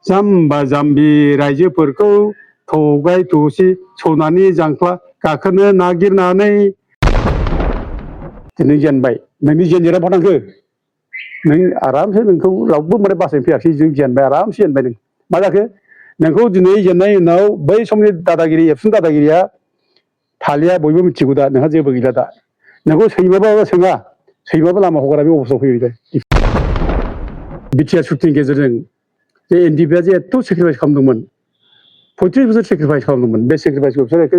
जाम्बा जाम्बि रायजोफोरखौ थगाय थसि सनानि जांख्ला गाखोनो नागिरनानै दिनै जेनबाय नोंनि जेनजेरा फाथांखो नों आरामसे नोंखौ रावबो माने बासायनो फैयासै जों जेनबाय आरामसे जेनबाय नों मा जाखो नोंखौ दिनै जेननायनि उनाव बै समनि दादागिरि एबसुनि दादागिरिया थालिया बयबो मिथिगौ दा नोंहा जेबो गैला दा नोंखौ सैमाबाबो सोङा सैमाबो लामा हगारा बे अबस्थायाव फैबाय दा बिटिआर सुक्तिनि गेजेरजों जे एनडिएफआ जे एथ' सेक्रिफाइस खालामदोंमोन 35 बोसोर सेक्रिफाइस खालामदोंमोन बे सेक्रिफाइसखौ बिसोर एखे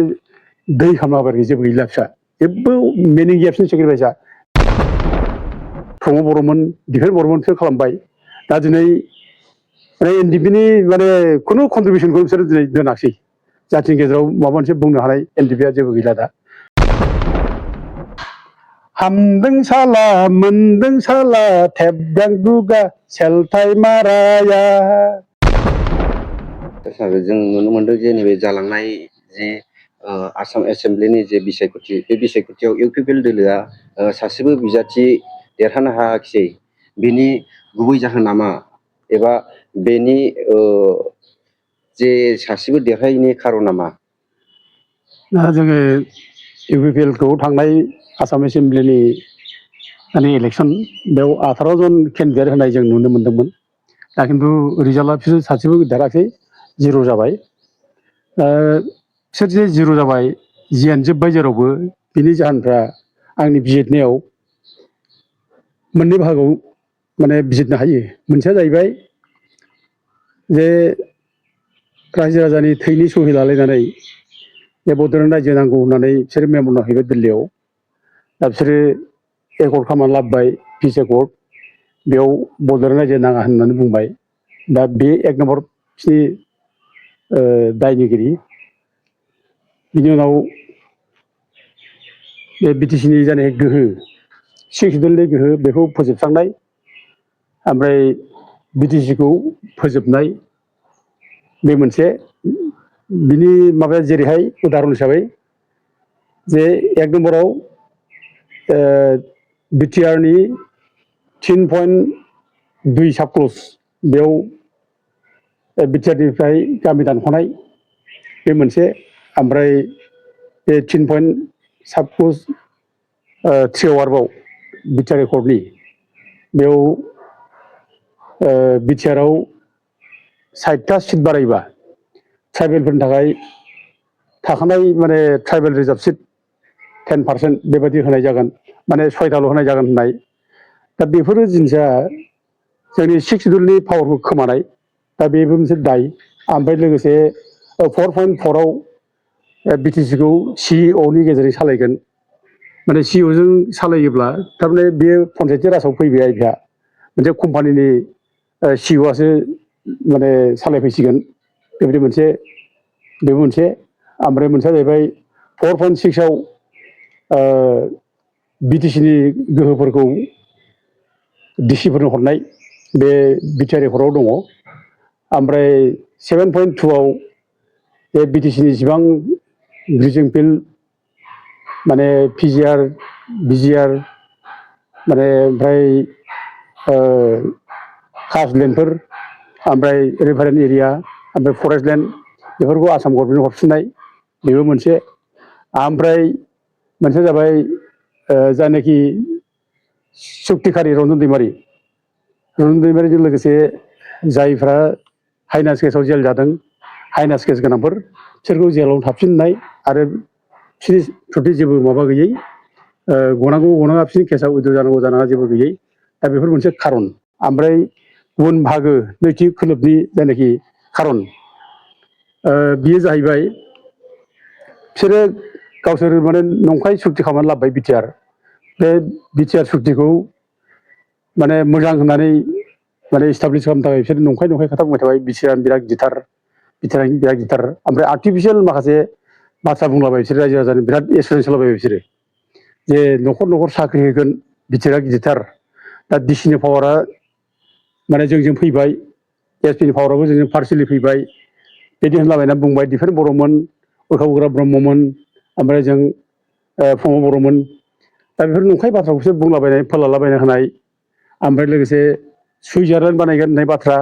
दै खालामना होबाय जेबो गैला फिसा जेबो मिनिं गैया बिसोरनि सेक्रिफाइसआ प्रमद बर'मोन दिफेन बर'मोनसो खालामबाय दा दिनै माने एनडिएफनि माने खुनु कन्ट्रिबिउसनखौ बिसोर दिनै दोनाखसै जातिनि गेजेराव माबा मोनसे बुंनो हानाय एनडिएफआ जेबो गैला दा हामदों साला मोनदों साला थेबगां दुगा सेलथाय माराया जों नुनो मोनदों जे नैबे जालांनाय जे आसाम एसेम्ब्लिनि जे बिसायख'थि बे बिसायख'थियाव इउपिपिएल दोलोआ सासेबो बिजाथि देरहानो हायाखिसै बेनि गुबै जाहोना मा एबा बेनि जे सासेबो देरहायैनि खारना मा दा जोङो इउपिपिएलखौ थांनाय आसाम एसेम्ब्लिनि माने इलेक्सन बेयाव 18 जन केन्डिडेट होनाय जों नुनो मोन्दोंमोन दा खिन्थु रिजाल्टआ बिसोर सासेबो देराखै जिर' जाबाय बिसोर जे जिर' जाबाय जेनजोब्बाय जेरावबो बिनि जाहोनफ्रा आंनि बिजिरनायाव मोननै बाहागोआव माने बिजिरनो हायो मोनसेया जाहैबाय जे रायजो राजानि थैनि सहि लालायनानै बे बड'लेण्ड रायजो नांगौ होननानै बिसोरो मेम'ना हैबाय दिल्लीयाव दा बिसोरो एकर्ड खालामनानै लाबोबाय पिस एकर्ड बेयाव बड'लेण्ड रायजो नाङा होननानै बुंबाय दा बे एक नम्बर बिसिनि दायनिगिरि बिनि उनाव बे बिटिसिनि जानाय गोहो सिक्सदलनि गोहो बेखौ फोजोबस्रांनाय ओमफ्राय बिटिसिखौ फोजोबनाय बे मोनसे बिनि माबाया जेरैहाय उदाहरन हिसाबै जे एक नम्बराव बिटिआरनि 3.2 साबक्लस बेयाव बिटिआरनिफ्राय गामि दानख'नाय बे मोनसे ओमफ्राय बे 3. साबक्लस 3 आरोबाव बिटिआर एकर्डनि बेयाव बिटिआरआव 60टा सिट बारायबा ट्राइबेलफोरनि थाखाय थाखानाय माने ट्राइबेल रिजार्भ सिट 10% बेबायदि होनाय जागोन माने 6टाल' होनाय जागोन होननाय दा बेफोरो जिनिसा जोंनि सिक्सदलनि पावारखौ खोमानाय दा बेबो मोनसे दाय ओमफ्राय लोगोसे 4.4आव बिटिसिखौ सिइअनि गेजेरजों सालायगोन माने सिइअजों सालायोब्ला थारमाने बेयो पन्सायती राजाव फैबाय बेहा मोनसे कम्पानिनि सिइअआसो माने सालायफैसिगोन बेबायदि मोनसे बेबो मोनसे ओमफ्राय मोनसेया जाहैबाय 4.6आव बिटिसिनि गोहोफोरखौ डिसिफोरनो हरनाय बे बिटिआर एकर्डआव दङ ओमफ्राय 7.2आव बे बिटिसिनि जेसेबां ग्रिजिं फिल्ड माने पिजिआर बिजिआर माने ओमफ्राय कासटलेण्डफोर ओमफ्राय रिभारेन एरिया ओमफ्राय फरेस्ट लेण्ड बेफोरखौ आसाम गभर्नमेन्टनो हरफिननाय बेबो मोनसे ओमफ्राय मोनसेया जाबाय जायनाखि सुक्तिखारि रन्जन दैमारिजों लोगोसे जायफ्रा हाइनास केसाव जेल जादों हाइनास केस गोनांफोर बिसोरखौ जेलाव थाफिननाय आरो बिसोरनि प्रति जेबो माबा गैयै गनांगौ गनाङा बिसोरनि केसा उइद्र' जानांगौ जानाङा जेबो गैयै दा बेफोर मोनसे खारन ओमफ्राय गुबुन बाहागो नैथि खोलोबनि जायनाखि खारन बियो जाहैबाय बिसोरो गावसोर माने नंखाय सुक्ति खालामनानै लाबोबाय बिटिआर बे बिटिआर सुक्तिखौ माने मोजां होननानै माने इस्टाब्लिस खालामनो थाखाय बिसोर नंखाय खोथा बुंबाय थाबाय बिटिआर बिराद गिथार ओमफ्राय आर्टिफिसियेल माखासे बाथ्रा बुंलाबाय बिसोर रायजो राजानि बिराद एसुरेन्स होलाबाय बिसोरो जे न'खर साख्रि होगोन बिटिआरआ गिदिरथार दा डिसिनि पावारा माने जोंजों फैबाय एसपिनि पावाराबो जोंजों पार्सनेलि फैबाय बिदि होनलाबायना बुंबाय दिफेन बर'मोन उरखाव गोरा ब्रह्ममोन ओमफ्राय जों प्रमद बर'मोन दा बेफोर नंखाय बाथ्राखौसो बुंलाबायनाय फोलालाबायना होनाय ओमफ्राय लोगोसे सुइजारलेण्ड बानायगोन होननाय बाथ्रा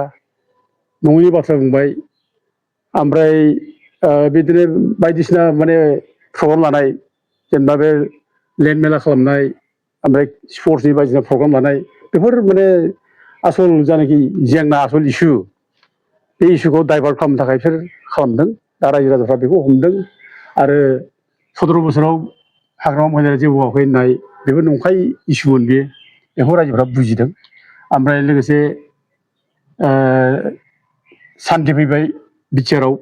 नङैनि बाथ्रा बुंबाय ओमफ्राय बिदिनो बायदिसिना माने प्रग्राम लानाय जेनेबा बे लेन्ड मेला खालामनाय ओमफ्राय स्पर्ट्सनि बायदिसिना प्रग्राम लानाय बेफोर माने आसल जानाखि जेंना आसल इसु बे इसुखौ डाइभार्ट खालामनो थाखाय बिसोर खालामदों दा रायजो राजाफ्रा बेखौ हमदों आरो 17 बोसोराव हाग्रामा महिलाया जेबो मावाखै होननाय बेबो नंखाय इसुमोन बेखौ रायजोफ्रा बुजिदों ओमफ्राय लोगोसे सान्थि फैबाय बिटिआरआव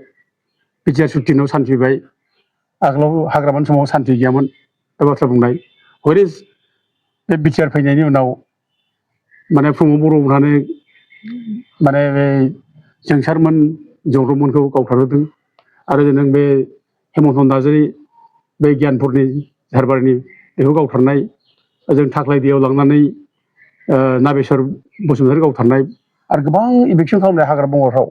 बिटिआर सुक्तिनाव सान्थि फैबाय आगोलाव हाग्रामानि समाव सान्थि गैयामोन बे बाथ्रा बुंनाय हरै बे बिटिआर फैनायनि उनाव माने प्रमद बर'मोनहानो माने बे जोंसारमोन जौरबमोनखौ गावथारहोदों आरो नों बे हेमन्त नार्जारि बे गियानपुरनि झारबारिनि बेखौ गावथारनाय जों थाख्लायदियाव लांनानै नाबेसर बसुमतारी गावथारनाय आरो गोबां इभिकसन खालामनाय हाग्रा बंग्राफ्राव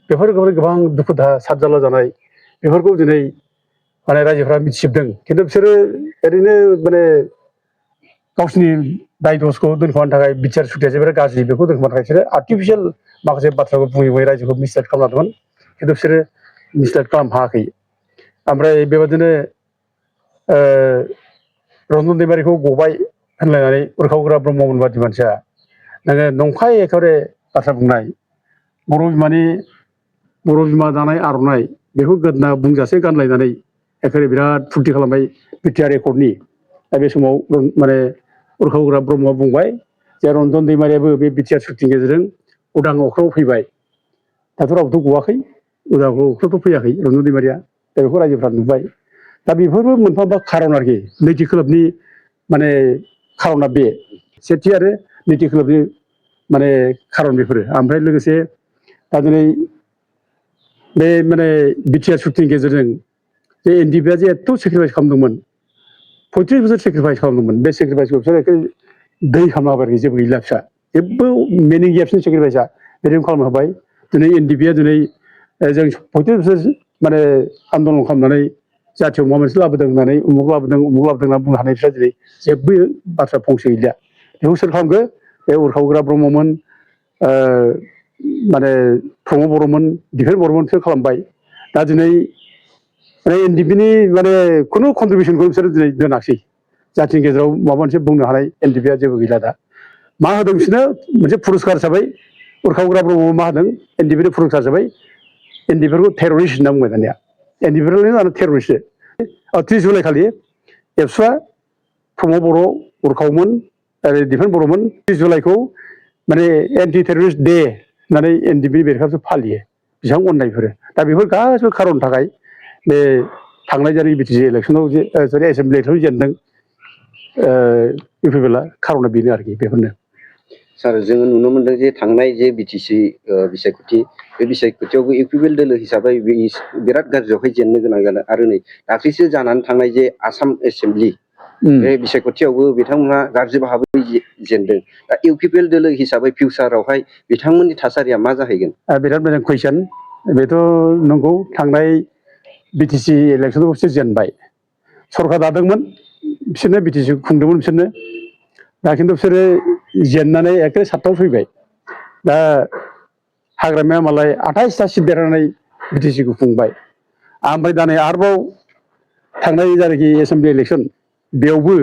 बेफोर गोबां दुखु दाहा सातजाल्ला जानाय बेफोरखौ दिनै माने रायजोफ्रा मिथिजोबदों खिन्थु बिसोरो ओरैनो माने गावसिनि दाय दसखौ दोनखोमानो थाखाय बिटिआर सुक्तिया जोबोर गाज्रि बेखौ दोनखोमानो थाखाय बिसोरो आर्टिफिसियेल माखासे बाथ्राखौ बुङै बुङै रायजोखौ मिसलाइड खालामलांदोंमोन खिन्थु बिसोरो मिसलाइड खालामनो हायाखै ओमफ्राय बेबादिनो रन्जन दैमारिखौ गबाय होनलायनानै उरखावग्रा ब्रह्ममोन बादि मानसिया नोङो नंखाय एखेबारे बाथ्रा बुंनाय बर' बिमा दानाय आर'नाइ बेखौ गोदोना बुंजासे गानलायनानै एखेबारे बिराद फुरथि खालामबाय बिटिआर एकर्डनि दा बे समाव माने उरखावग्रा ब्रह्मआ बुंबाय जे रन्जन दैमारियाबो बे बिटिआर सुक्तिनि गेजेरजों उदां अख्राङाव फैबाय दाथ' रावबोथ' गवाखै उदां अख्राङावथ' फैयाखै रन्जन दैमारिया दा बेखौ रायजोफ्रा नुबाय दा बेफोरबो मोनफा मोनफा खारन आरोखि नैथि खोलोबनि माने खारना बे सेथि आरो नैथि खोलोबनि माने खारन बेफोरो ओमफ्राय लोगोसे दा दिनै बे माने बिटिआर सुक्तिनि गेजेरजों जे एनडिएफआ जे एथ' सेक्रिफाइस खालामदोंमोन 35 बोसोर सेक्रिफाइस खालामदोंमोन बे सेक्रिफाइसखौ बिसोर एखे दै खालामना होबाय आरोखि जेबो गैला फिसा जेबो मिनिं गैया बिसोरनि सेक्रिफाइसआ बेबायदि खालामना होबाय दिनै एनडिएफआ दिनै जों 35 बोसोर माने आन्दलन खालामनानै जाथियाव माबा मोनसे लाबोदों होननानै उमुक लाबोदों होनना बुंनो हानाय बिस्रा दिनै जेबो बाथ्रा फंसे गैलिया बेखौ सोर खालामखो बे उरखावग्रा ब्रह्ममोन माने प्रमद बर'मोन दिफेन बर'मोनसो खालामबाय दा दिनै माने एनडिएफनि माने खुनु कन्ट्रिबिउसनखौ बिसोरो दिनै दोनाखिसै जाथिनि गेजेराव माबा मोनसे बुंनो हानाय एनडिएफआ जेबो गैला दा मा होदों बिसोरनो मोनसे पुरस्कार हिसाबै उरखावग्रा ब्रह्मआ मा होदों एनडिएफनि पुरस्कार हिसाबै एनडिएफखौ टेररिस्ट होनना बुंबाय दानिया एनडिएफआनो टेररिस्ट 30 जुलाइ खालि एबसुआ प्रमद बर' उरखावमोन आरो दिफेन बर'मोन 30 जुलाइखौ माने एन्टि टेररिस्ट डे होननानै एनडिएफनि बेरेखायै फालियो बेसेबां अननायफोर दा बेफोर गासिबो खारननि थाखाय बे थांनाय जारि बिटिसि इलेक्सनाव जे सरि एसेम्बलि इलेक्सनाव जेनदों इउपिपिएलआ खारना बेनो आरोखि बेफोरनो सार जोङो नुनो मोनदों जे थांनाय जे बिटिसि बिसायख'थि बे बिसायख'थियावबो इउपिपिएल दोलो हिसाबै बिराद गाज्रियावहाय जेननो गोनां जादों आरो नै दाख्लैसो जानानै थांनाय जे आसाम एसेम्बलि बे बिसायख'थियावबो बिथांमोनहा गाज्रि भाबै जेनदों दा इउपिपिएल दोलो हिसाबै फिउचारावहाय बिथांमोननि थासारिया मा जाहैगोन बिराद मोजां कुइसन बेथ' नंगौ थांनाय बिटिसि इलेक्सनाव बिसोर जेनबाय सरकार दादोंमोन बिसोरनो बिटिसि खुंदोंमोन बिसोरनो दा खिन्थु बिसोरो जेननानै एखे सातथायाव फैबाय दा हाग्रामाया मालाय 28टा सिट देरहानानै बिटिसिखौ खुंबाय ओमफ्राय दा नै आरोबाव थांनाय जायनाखि एसेम्बलि इलेक्सन बेयावबो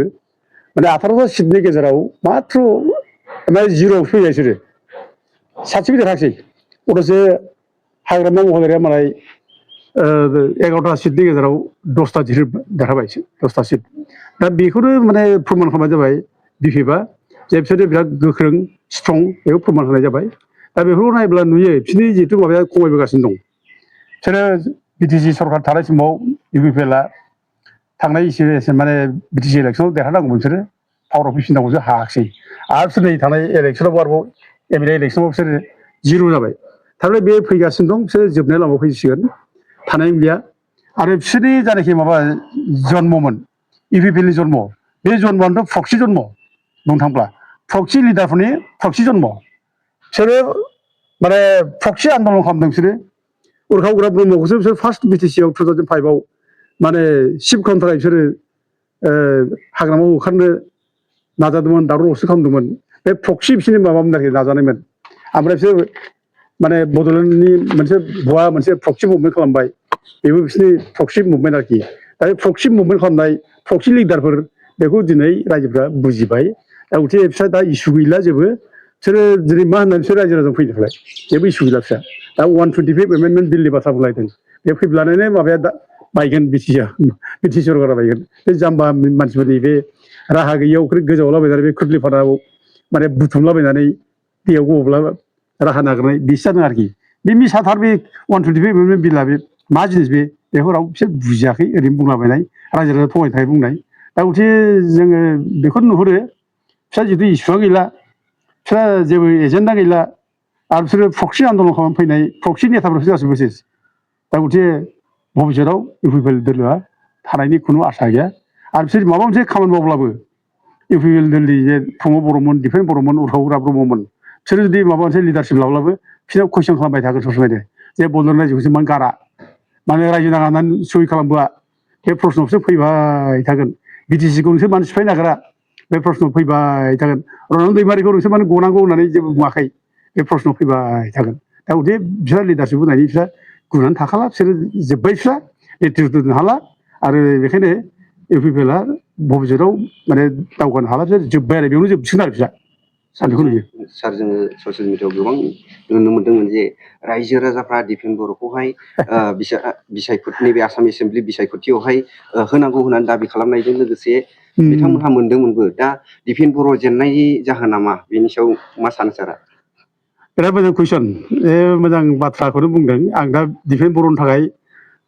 माने 18टा सिटनि गेजेराव माथ्र माने जिर'आवसो फैबाय बिसोरो सासेबो देरहासै अथ'सो हाग्रामा महिलारिया मालाय 11टा सिटनि गेजेराव 10टा देरहाबाय 10टा सिट दा बेखौनो माने फोरमान खालामनाय जाबाय बिपिएफआ जे बिसोरो बिराद गोख्रों स्ट्रं बेखौ फोरमान होनाय जाबाय दा बेफोरखौ नायब्ला नुयो बिसोरनि जिहेथु माबाया खमायबोगासिनो दं बिसोरो बिटिसि सरकार थानाय समाव इउपिपिएलआ थांनाय माने बिटिसि इलेक्सनाव देरहानांगौमोन बिसोरो पावाराव फैफिननांगौसो हायाखिसै आरो बिसोर नै थांनाय इलेक्सनावबो आरोबाव एमएलए इलेक्सनाव बिसोरो जिर' जाबाय थारमाने बे फैगासिनो दं बिसोरो जोबनाय लामायाव फैसिगोन थानाय गैया आरो बिसोरनि जायनाखि माबा जन्ममोन इउपिपिएलनि जन्म बे जन्मआनोथ' प्रक्सि जन्म बुंनो थांब्ला प्रक्सि लिडारफोरनि प्रक्सि जन्म बिसोरो माने प्रक्सि आन्दलन खालामदों बिसोरो उरखावग्रा ब्रह्मखौसो बिसोर फार्स्ट बिटिसिआव 2005आव माने शिफ्ट खालामनो थाखाय बिसोरो हाग्रामायाव होखारनो नाजादोंमोन दावराव दावसि खालामदोंमोन बे प्रक्सि बिसोरनि माबामोन आरोखि नाजानायमोन ओमफ्राय बिसोर माने बड'लेण्डनि मोनसे भुवा मोनसे प्रक्सि मुभमेन्ट खालामबाय बेबो बिसोरनि प्रक्सि मुभमेन्ट आरोखि दा बे प्रक्सि मुभमेन्ट खालामनाय प्रक्सि लिडारफोर बेखौ दिनै रायजोफ्रा बुजिबाय दा गथे बिस्रा दा इसु गैला जेबो बिसोरो दिनै मा होननानै बिसोर रायजो राजाजों फैनो थाखाय जेबो इसु गैला बिस्रा दा 125 एमेन्डमेन्ट बिलनि बाथ्रा बुंलायदों बे फैब्लानो माबाया दा बायगोन बिटि सरकारा बायगोन बे जाम्बा मानसिफोरनि बे राहा गैयियाव गोजावलाबायनानै बे खुर्लिफाराव माने बुथुमलाबायनानै दैयाव गबोब्ला राहा नागिरनाय बिसो जादों आरोखि बे मिसाथार बे 125 एमेन्डमेन्ट बिला बे मा जिनिस बेखौ रावबो बिसोर बुजियाखै ओरैनो बुंलाबायनाय रायजो राजा थगायनो थाखाय बुंनाय दा गथे जोङो बेखौ नुहुरो बिस्रा जिथु इसुआ गैला बिस्रा जेबो एजेन्डा गैला आरो बिसोरो प्रक्सि आन्दलन खालामनो फैनाय प्रक्सि नेताफोरसो गासैबो सेस दा गथे भबिष्यतआव इउपिपिएल दोलोआ थानायनि खुनु आसा गैया आरो बिसोर माबा मोनसे खामानि मावब्लाबो इउपिपिएल दोलनि जे प्रमद बर'मोन दिपेन बर'मोन उर्खावग्रा ब्रह्ममोन बिसोरो जुदि माबा मोनसे लिडारशिप लाब्लाबो बिसोरनाव कुइसन खालामबाय थागोन सबसमायनो जे बड'लेण्ड रायजोखौसो मानो गारा मानो रायजो नाङा होननानै सहि खालामबोआ बे प्रश्नआवसो फैबाय थागोन बिटिसिखौ नोंसोर मानो सिफायनो नागिरा बे प्रश्नआव फैबाय थागोन रनन दैमारिखौ नोंसोर मानो गनांगौ होननानै जेबो बुङाखै बे प्रश्नआव फैबाय थागोन दा गथे बिसोर लिडारशिप होनायनि बिसोर गुनानै थाखाला बिसोरो जोब्बाय बिस्रा नेतृत्व होनो हाला आरो बेखायनो इउपिपिएलआ भबिष्यतआव माने दावगानो हाला बिसोर जोब्बाय आरो बेयावनो जोबसिगोन आरो बिस्रा सानखौ नुयो सार जोङो ससियेल मिडियाआव गोबां नुनो मोन्दोंमोन जे रायजो राजाफ्रा दिपेन बर'खौहाय बिसायख'थिनि बे आसाम एसेम्ब्लि बिसायख'थियावहाय होनांगौ होननानै दाबि खालामनायजों लोगोसे बिथांमोनहा मोन्दोंमोनबो दा दिपेन बर' जेननायनि जाहोना मा बेनि सायाव मा सानो सारा बिराद मोजां कुइसन मोजां बाथ्राखौनो बुंदों आं दा दिपेन बर'नि थाखाय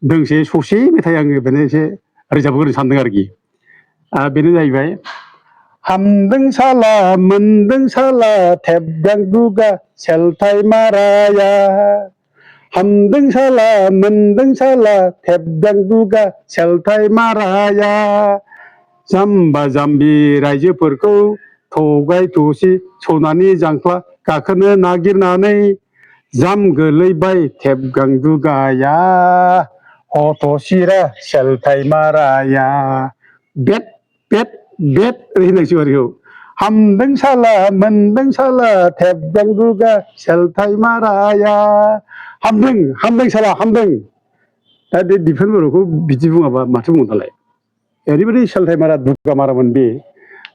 दोंसे ससे मेथाइ आङो बेनो एसे रोजाबहोनो सानदों आरोखि बेनो जाहैबाय हामदों साला मोनदों साला थेबगां दुगा सेलथाय माराया हामदों साला मोनदों साला थेबगां दुगा सेलथाय माराया जाम्बा जाम्बि रायजोफोरखौ थगाय थसि सनानि जांख्ला गाखोनो नागिरनानै जाम गोलैबाय थेबगां दुगाया हथ'सिरा सेलथाय माराया बेट बेट बेट ओरै होननांसिगौ आरोखौ हामदों साला मोनदों साला थेबगां दुगा सेलथाय माराया हामदों हामदों साला हामदों दा बे दिपेन बर'खौ बिदि बुङाबा माथो बुंनो दालाय ओरैबायदि सेलथाय मारा दुगा मारामोन बे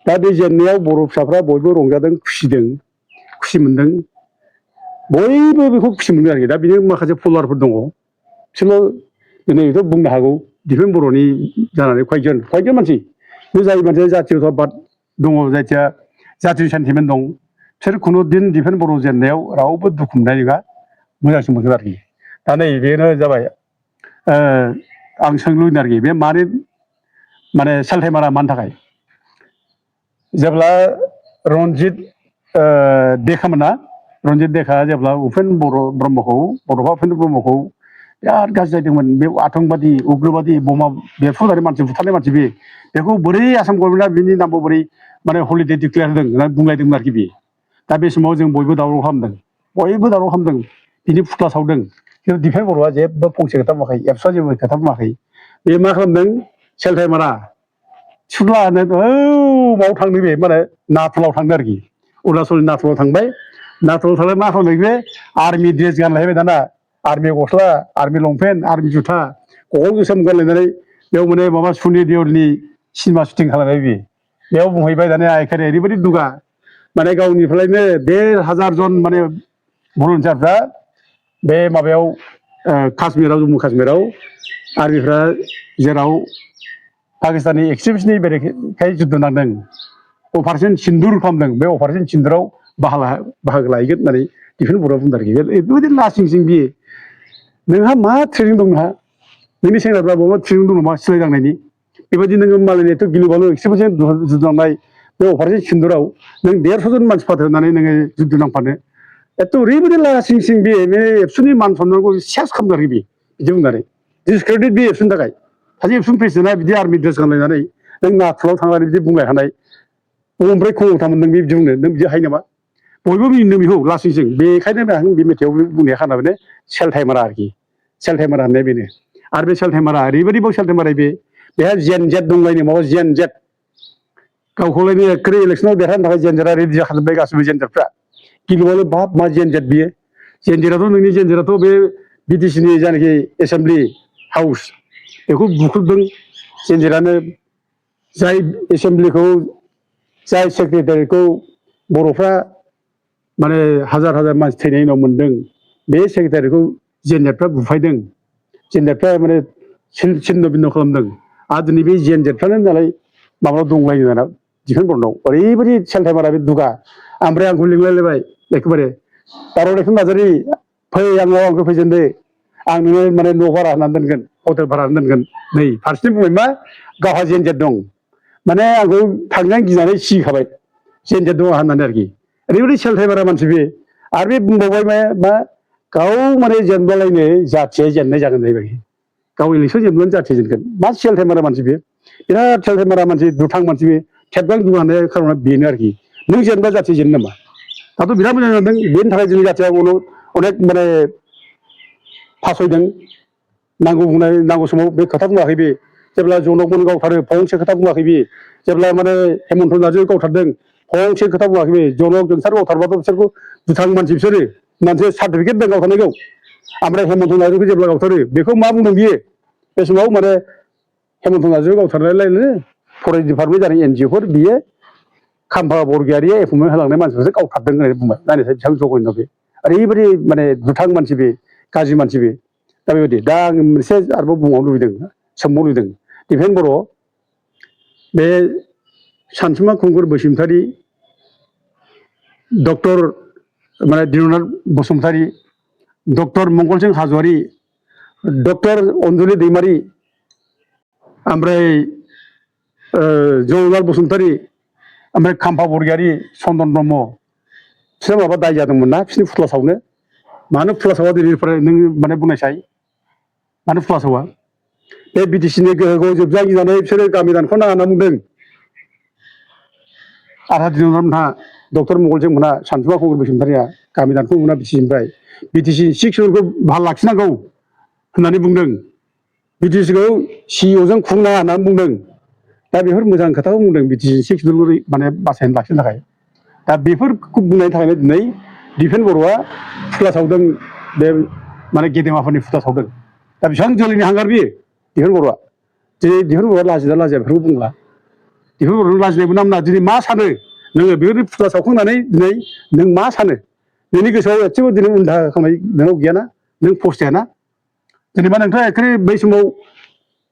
दा बे जेननायाव बर' फिसाफ्रा बयबो रंजादों खुसि मोन्दों बयबो बेखौ खुसि मोनदों आरोखि दा बेनि माखासे फल'वारफोर दङ बिसोरल' दिनैथ' बुंनो हागौ दिपेन बर'नि जानानै खयजन मानसि बे जाय मानसिया जातीयताबाद दङ जायखिया जातीय सेन्टिमेन्ट दं बिसोर खुनु दिन दिपेन बर' जेननायाव रावबो दुखु मोननाय नङा मोजांसो मोनगोन आरोखि दा नै बेनो जाबाय आं सोंनो लुबैदों आरोखि बे माने सेलथाय मारा मानि थाखाय जेब्ला रनजित देखा जेब्ला उपेन ब्रह्मखौ बड'फा उपेन्द्र ब्रह्मखौ बिराद गाज्रि जादोंमोन बे आतंकबादि उग्रबादि बमा बेरफुनानै मानसि बुथारनाय मानसि बेखौ बोरै आसाम गभर्नमेन्टआ बिनि नामखौ बोरै माने हलिडे डिक्लेयार होदों होननानै बुंलायदोंमोन आरोखि बे दा बे समाव जों बयबो दावराव खालामदों बिनि फुथ्ला सावदों खिन्थु दिपेन बर'आ जेबो फंसे खोथा बुङाखै एबसुआ जेबो खोथा बुङाखै बे मा खालामदों सेलथाय मारा सुलानो माव थांदों बे माने नाथुराव थांदों आरोखि अरुणाचलनि नाथुराव थांबाय नाथुराव थांनानै मा खालामदों बे आर्मि ड्रेस गानलायबाय दाना आर्मि गस्ला आर्मि लंपेन्ट आर्मि जुथा गगल गोसोम गानलायनानै बेयाव माने माबा सुनि देवलनि सिनेमा शुटिं खालामबाय बेयाव बुंहैबाय दानिया एखेबारे ओरैबायदि दुगा माने गावनिफ्रायनो 1,500 जन माने भलन्टियारफ्रा बे माबायाव काश्मीराव जम्मु काश्मीराव आर्मिफ्रा जेराव पाकिस्ताननि एक्सट्रिमिस्टनि बेरेखायै जुद्ध नांदों अपारेशन सिन्दुर खालामदों बे अपारेशन सिन्दुराव बाहागो लाहैगोन होननानै दिपेन बर'आ बुंदों आरोखि ओरैबायदि लासिं सिं बियो नोंहा मा ट्रेनिं दं नोंनि सेंग्राफ्रा बबेबा ट्रेनिं दं नामा सिलाय दांनायनि बेबायदि नोङो मालायनिथ' गिलु बालु एक्सट्रिमिस्टजों जुद्ध नांनाय बे अपारेशन सिन्दुराव नों 150 जन मानसि फाथायनानै नोङो जुद्ध नांफानो ओरैबायदि लासिं सिं बे एबसुनि मान सनमानखौ सेस खालामदों आरोखि बिदि बुंनानै डिसक्रेडिट बे एबसुनि थाखाय सासे एबसुनि प्रेसिडेन्टआ बिदि आर्मि ड्रेस गानलायनानै नों नाथुराव थांनानै बिदि बुंलाय हानाय बबेनिफ्राय खमथा मोनदों बे बिदि बुंनो नों बिदि हायो नामा बयबो मिनिदों बेखौ लासिंसिं बेखायनो आं बे मेथाइआव बुंनाया खाना बेनो सेलथाय मारा आरोखि सेलथाय मारा होननाया बेनो आरो बे सेलथाय मारा ओरैबायदि बाव सेलथाय माराय बेहा जेन जेट दंलायनो माबा जेन जेट गावखौलायनो एखेबारे इलेक्सनाव देरहानो थाखाय जेन जेटआ रेडि जाखाजोब्बाय गासिबो जेन जेटफ्रा गिलुबालु बाब मा जेन जेट बियो जेनजिराथ' नोंनि जेनजिराथ' बे बिटिसिनि जायनाखि एसेम्बलि हाउस बेखौ बुख्रुबदों जेनजिरानो जाय एसेम्बलिखौ जाय सेक्रेटारिखौ बर'फ्रा माने हाजार हाजार मानसि थैनायनि उनाव मोनदों बे सेक्रेटारिखौ जेनजिरफ्रा बुफायदों जेनजिरफ्रा माने सिन्न बिन्न खालामदों आरो दिनै बे जेनजिरफ्रानो नालाय माबायाव दंलायो दाना दिफेन बर्डनाव ओरैबायदि सेलथाइमारा बे दुगा ओमफ्राय आंखौ लिंलायलायबाय एखेबारे दावराव दैखां नार्जारि फै आंखौ फैजेनदो आं नोङो माने न' भारा होनानै दोनगोन हटेल भारा होनानै दोनगोन नै फारसेथिं बुंबाय मा गावहा जेनजिर दं माने आंखौ थांनो गिनानै सिगिखाबाय जेनजिर दङ होननानै आरोखि ओरैबायदि सेलथाइमारा मानसि बे आरो बे बुंबावबाय मा गाव माने जेनबालायनो जाथिया जेननाय जागोन जाहैबाय गाव इलेकसन जेनब्लानो जाथिया जेनगोन मा सेलथाइमारा मानसि बे बिराद सेलथाइमारा मानसि दुथां मानसि बे थेबगां दुगा होनाय खार'ना बेनो आरोखि नों जेनबा जाथिया जेनो नामा दाथ' बिराद मोजां जादों बेनि थाखाय जोंनि जाथिया उनाव अनेक माने फासयदों नांगौ समाव बे खोथा बुङाखै बे जेब्ला जनकमोन गावथारो फंसे खोथा बुङाखै बे जेब्ला माने हेमन्त नार्जारि गावथारदों फंसे खोथा बुङाखै बे जनक जोंसार गावथारबाथ' बिसोरखौ दुथां मानसि बिसोरो मोनसे सार्टिफिकेट दं गावथारनायखौ ओमफ्राय हेमन्त नार्जारिखौ जेब्ला गावथारो बेखौ मा बुंदों बियो बे समाव माने हेमन्त नार्जारिखौ गावथारनायलायनो फरेस्ट डिपार्टमेन्ट जानाय एनजिअफोर बियो खाम्फा बरगयारिया एपइन्टमेन्ट होलांनाय मानसिफोरसो गावथारदों होननानै बुंबाय नायनायसाय बेसेबां जघन्य बे ओरैबायदि माने दुथां मानसि बे गाज्रि मानसि बे दा बेबायदि दा आं मोनसे आरोबाव बुंबावनो लुबैदों सोंबावनो लुबैदों दिफेन बर' बे सानसुमा खुंगुर बसुमतारि डक्टर माने दिननाथ बसुमतारि डक्टर मंगलसिं हाज'वारि डक्टर अनजुलि दैमारि ओमफ्राय जवाहरलाल बसुमतारि ओमफ्राय खाम्फा बरगयारि चन्दन ब्रह्म बिसोर माबा दाय जादोंमोन ना बिसोरनि फुथ्ला सावनो मानो फुथ्ला सावा दिनैनिफ्राय नों माने बुंनायसाय मानो फुथ्ला सावा बे बिटिसिनि गोहोखौ जोबजा गिनानै बिसोरो गामि दानखौ नाङा होनना बुंदों आरहा दिननाथ मोनहा डक्टर मंगलसिं मोनहा सानसुमा खुंगुर बसुमतारिया गामि दानखौ मोना बिटिसिनिफ्राय बिटिसि 6 जनखौ भाल लाखिनांगौ होननानै बुंदों बिटिसिखौ सिइअजों खुंनाङा होननानै बुंदों दा बेफोर मोजां खोथाखौ बुंदों बिटिसि 6 जनखौ माने बासायना लाखिनो थाखाय दा बेफोरखौ बुंनायनि थाखायनो दिनै दिफेन बर'आ फुथ्ला सावदों बे माने गेदेमाफोरनि फुथ्ला सावदों दा बेसेबां जोलैनि हांगार बियो दिफेन बर'आ दिनै दिफेन बर'आ लाजिना लाजिया बेफोरखौ बुंला दिफेन बर'नो लाजिनायबो नामना दिनै मा सानो नोङो बेबायदि फुथ्ला सावखांनानै दिनै नों मा सानो नोंनि गोसोआव एसेबो दिनै उनदाहा खालामनाय नोंनाव गैयाना नों फस्थायाना जेनेबा नोंथाङा एखेबारे बै समाव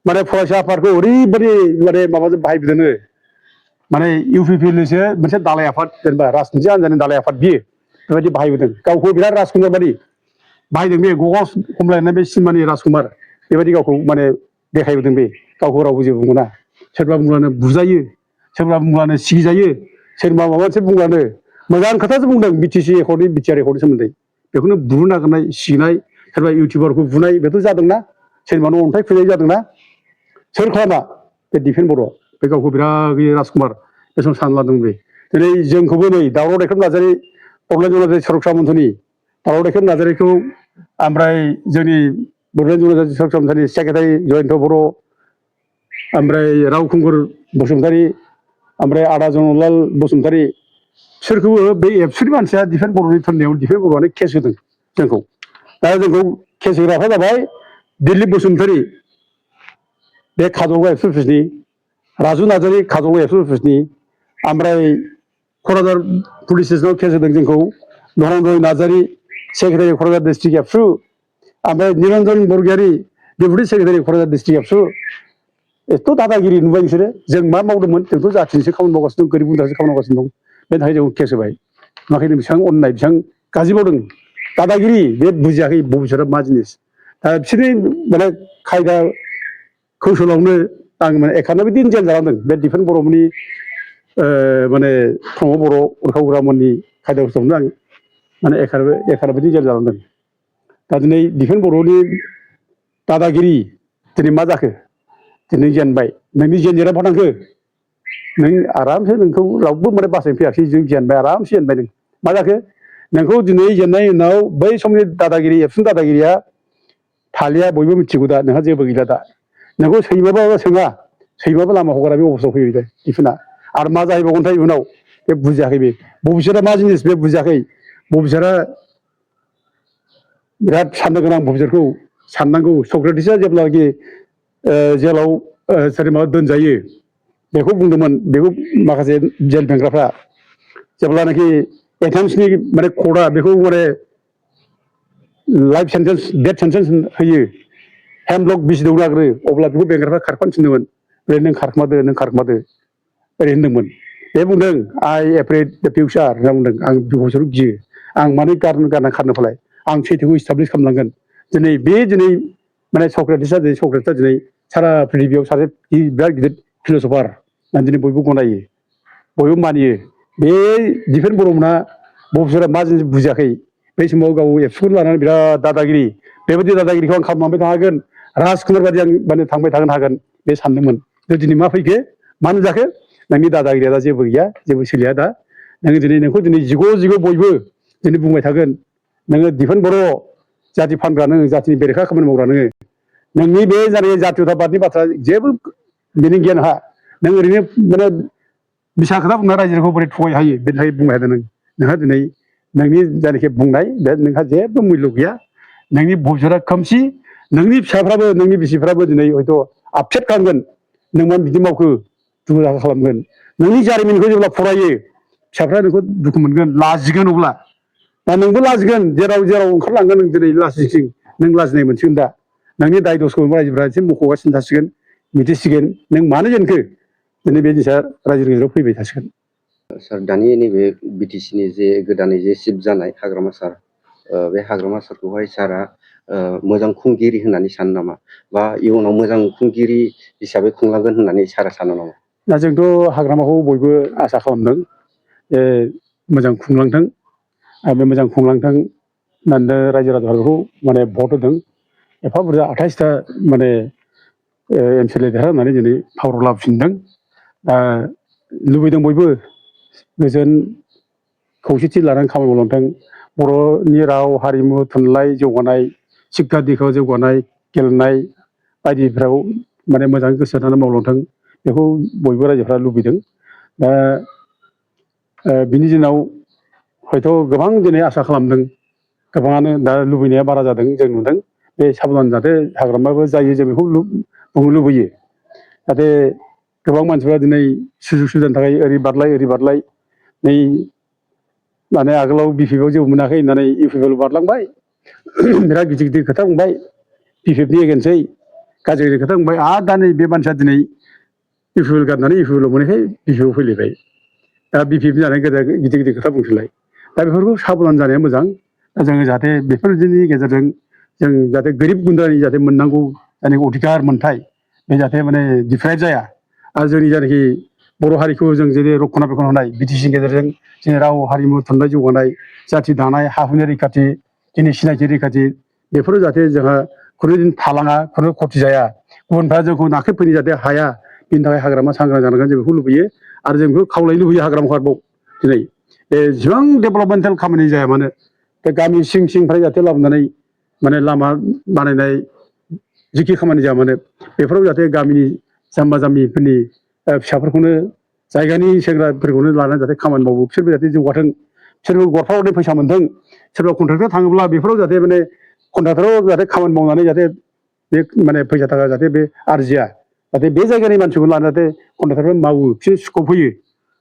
माने फरायसा आफादखौ ओरैबायदि माने माबाजों बाहायबोदोंनो माने इउपिपिएलनिसो मोनसे दालाय आफाद जेनेबा राजनिथि हान्जानि दालाय आफाद बियो बेबायदि बाहायबोदों गावखौ बिराद राजकुमार बायदि बाहायदों बे गगस खमलायनाय बे सिनेमानि राजकुमार बेबायदि गावखौ माने देखायबोदों बे गावखौ रावबो जेबो बुङा सोरबा बुंब्लानो बुजायो सोरबा बुंब्लानो सिगिजायो सोरबा माबा मोनसे बुंब्लानो मोजां खोथासो बुंदों बिटिसि एकर्डनि बिटिआर एकर्डनि सोमोन्दै बेखौनो बुनो नागिरनाय सिगिनाय सोरबा इउटिउबारखौ बुनाय बेथ' जादोंना सोरनिबा न' अन्थाइ खुबैनाय जादोंना सोर खालामा बे दिफेन बर' बे गावखौ बिराद राजकुमार बे समाव सानना लादों बे दिनै जोंखौबो नै दावराव दैखां नार्जारि बड'लेण्ड जनजाति सुरक्षा मन्थ्रनि दावराव दैखां नार्जारिखौ ओमफ्राय जोंनि बड'लेण्ड जनजाति सुरक्षा मन्थ्रनि सेक्रेटारि जयन्त बर' ओमफ्राय रावखुंगुर बसुमतारि ओमफ्राय आदा जनरलाल बसुमतारि बिसोरखौबो बे एबसुनि मानसिया दिफेन बर'नि थुनलाइयाव दिफेन बर'आनो केस होदों जोंखौ दा जोंखौ केस होग्राफ्रा जाबाय दिलिप बसुमतारि बे काजलगाव एबसु अफिसनि राजु नार्जारि काजलगाव एबसु अफिसनि ओमफ्राय क'क्राझार पुलिस स्टेसनाव केस होदों जोंखौ धनन्जय नार्जारि सेक्रेटारि क'क्राझार डिस्ट्रिक्ट एबसु ओमफ्राय निरन्जन बरगयारि डेपुटि सेक्रेटारि क'क्राझार डिस्ट्रिक्ट एबसु एथ' दादागिरि नुबाय बिसोरो जों मा मावदोंमोन जोंथ' जाथिनिसो खामानि मावगासिनो दं गोरिब गुन्द्रासो खामानि मावगासिनो दं बेनि थाखाय जों केस होबाय नुवाखै बेसेबां अननाय बेसेबां गाज्रि मावदों दादागिरि बे बुजियाखै भबिसतआ मा जिनिस दा बिसोरनि माने खायदा कौशलावनो आं माने 91 दिन जेल जानांदों बे दिफेन बर'मोननि माने प्रमद बर' उरखाव गोरामोननि खायदा कौशलावनो आं माने 91 दिन जेल जानांदों दा दिनै दिफेन बर'नि दादागिरि दिनै मा जाखो दिनै जेनबाय नोंनि जेननाया बहा थांखो नों आरामसे नोंखौ रावबो माने बासायनो फैयाखै जों जेनबाय आरामसे जेनबाय नों मा जाखो नोंखौ दिनै जेननायनि उनाव बै समनि दादागिरि एबसुनि दादागिरिया थालिया बयबो मिथिगौ दा नोंहा जेबो गैला दा नोंखौ सैमाबाबो सोङा सैमाबो लामा हगारा बे अबस्थायाव फैबाय दे दिफेना आरो मा जाहैबावगोनथाय उनाव बे बुजियाखै बे भबिसतआ मा जिनिस बे बुजियाखै भबिसतआ बिराद साननो गोनां भबिसतखौ साननांगौ सक्रेटिसआ जेब्लानाखि जेलाव सोरनिबा दोनजायो बेखौ बुंदोंमोन बेखौ माखासे जेल बेंग्राफ्रा जेब्लानाखि एथेन्सनि माने कर्टआ बेखौ माने लाइफ सेन्टेन्स डेथ सेन्टेन्स होयो हेमलक बिसि दौनो नागिरो अब्ला बेखौ बेंग्राफ्रा खारफानो थिनदोंमोन बे नों खारखोमादो ओरै होनदोंमोन बे बुंदों आइ एफ्रेड द फिउचार होनना बुंदों आं भबिसतखौ गियो आं मानो गारना खारनो फालाय आं सैथोखौ इस्टाब्लिस खालामनांगोन दिनै माने सक्रेटिसआ दिनै सारा प्रिथिबियाव सासे बिराद गिदिर फिलसफार होननानै दिनै बयबो गनायो बयबो मानियो बे दिफेन बर'मोनहा भबिसतआ मा जिनिस बुजियाखै बै समाव गाव एबसुखौ लानानै बिराद दादागिरि बेबायदि दादागिरिखौ आं खालामलांबाय थानो हागोन राजकुमार बायदि आं माने थांबाय थानो हागोन बे सानदोंमोन दिनै मा फैखो मा नुजाखो नोंनि दादागिरिया दा जेबो गैया जेबो सोलिया दा नोंखौ दिनै जिग' बयबो दिनै बुंबाय थागोन नोङो दिफेन बर' जाति फानग्रा नोङो जातिनि बेरेखा खामानि मावग्रा नोंनि बे जानाय जातीयताबादनि बाथ्रा जेबो मिनिं गैया नों ओरैनो माने बिसा खोथा बुंना रायजोखौ बोरै थगाय हायो बेनि थाखाय बुंबाय थादों नोंहा दिनै नोंनि जायनाखि बुंनाय बे नोंहा जेबो मुल्य गैया नोंनि भबिसतआ खोमसि नोंनि फिसाफ्राबो नोंनि बिसिफ्राबो दिनै हयथ' आपसेट खालामगोन नों मा बिदि मावखो दुखु दाहा खालामगोन नोंनि जारिमिनखौ जेब्ला फरायो फिसाफ्रा नोंखौ दुखु मोनगोन लाजिगोन अब्ला दा नोंबो लाजिगोन जेराव ओंखारलांगोन नों दिनै लाजिसिं नों लाजिनाय मोनसिगोन दा नोंनि दाय दसखौ रायजोफ्रा एसे मख'गासिनो थासिगोन मिथिसिगोन नों मानो जेनखो दिनै बे जिनिसा रायजोनि गेजेराव फैबाय थासिगोन। सार दानि नैबे बिटिसिनि जे गोदानै जे सिफ जानाय हाग्रामा सार बे हाग्रामा सारखौहाय सारा मोजां खुंगिरि होननानै सानो नामा बा इयुनाव मोजां खुंगिरि हिसाबै खुंलांगोन होननानै सारा सानो नामा? दा जोंथ' हाग्रामाखौ बयबो आसा खालामदों जे मोजां खुंलांथों आरो बे मोजां खुंलांथों होननानै रायजो राजाफोरखौ माने भट होदों एफा बुरजा 28टा माने एमसिएलए देरहानानै दिनै पावाराव लाबोफिनदों दा लुबैदों बयबो गोजोन खौसेथि लानानै खामानि मावलांथों बर'नि राव हारिमु थुनलाइ जौगानाय सिक्षा दिखा जौगानाय गेलेनाय बायदिफ्राव माने मोजाङै गोसो होनानै मावलांथों बेखौ बयबो रायजोफ्रा लुबैदों दा बिनि दिनाव हयथ' गोबां दिनै आसा खालामदों गोबाङानो दा लुबैनाया बारा जादों जों नुदों बे साबधान जाहाथे हाग्रामाबो जायो जों बेखौ बुंनो लुबैयो जाहाथे गोबां मानसिफ्रा दिनै सुजुग सुबिदानि थाखाय ओरै बारलाय नै माने आगोलाव बिपिएफआव जेबो मोनाखै होननानै इउपिपिएल बारलांबाय बिराद गिदिर खोथा बुंबाय बिपिएफनि एगेन्स्टै गाज्रि खोथा बुंबाय आरो दा नै बे मानसिया दिनै इउपिपिएल गारनानै इउपिपिएलआव मोनैखाय बिपिएफआव फैलायबाय दा बिपिएफ जानानै गिदिर खोथा बुंसैलाय दा बेफोरखौ साबधान जानाया मोजां दा जोङो जाहाथे बेफोरनि गेजेरजों जों जाहाथे गोरिब गुन्द्रानि जाहाथे मोननांगौ जायनाखि अधिकार मोनथाय बे जाहाथे माने डिप्राइभ जाया आरो जोंनि जायनाखि बर' हारिखौ जों जेरै रक्षना बेखन होनाय बिटिसिनि गेजेरजों जोंनि राव हारिमु थुनलाइ जौगानाय जाथि दानाय हा हुनि रैखाथि जोंनि सिनायथि रैखाथि बेफोरो जाहाथे जोंहा खुनुदिन थालाङा खुनु खथि जाया गुबुनफ्रा जोंखौ नाख्रेबफैनो जाहाथे हाया बिनि थाखाय हाग्रामा सांग्रां जानांगोन जों बेखौ लुबैयो आरो जों बेखौ खावलायनो लुबैयो हाग्रामाखौ आरोबाव दिनै बे जेसेबां डेभेलपमेन्टेल खामानि जाया मानो बे गामि सिंनिफ्राय जाहाथे लाबोनानै माने लामा बानायनाय जिखि खामानि जाया मानो बेफोराव जाहाथे गामिनि जाम्बा जाम्बिफोरनि फिसाफोरखौनो जायगानि सेंग्राफोरखौनो लानानै जाहाथे खामानि मावो बिसोरबो जाहाथे जौगाथों बिसोरबो गरफा गरनै फैसा मोनथों सोरबा कन्ट्रेक्टर थाङोब्ला बेफोराव जाहाथे माने कन्ट्रेक्टराव जाहाथे खामानि मावनानै जाहाथे बे माने फैसा थाखा जाहाथे बे आरजिया जाहाथे बे जायगानि मानसिखौ लानानै जाहाथे कन्ट्रेक्टरफ्रा मावो बिसोर स्कप होयो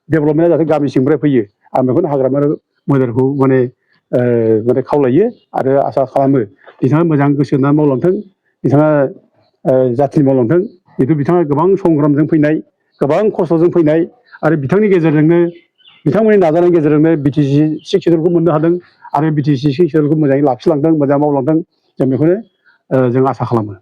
डेभेलपमेन्टआ जाहाथे गामि सिंनिफ्राय फैयो आं बेखौनो हाग्रामा मोदारखौ माने खावलायो आरो आसा खालामो बिथाङा मोजां गोसो होनानै मावलांथों बिथाङा जाथिनि मावलांथों जिहेथु बिथाङा गोबां संग्रामजों फैनाय गोबां खस्थ'जों फैनाय आरो बिथांनि गेजेरजोंनो बिथांमोननि नाजानायनि गेजेरजोंनो बिटिसि सिक्स सिडुलखौ मोननो हादों आरो बिटिसि सिक्स सिडुलखौ मोजाङै लाखिलांदों मोजाङै मावलांदों जों बेखौनो जों आसा खालामो।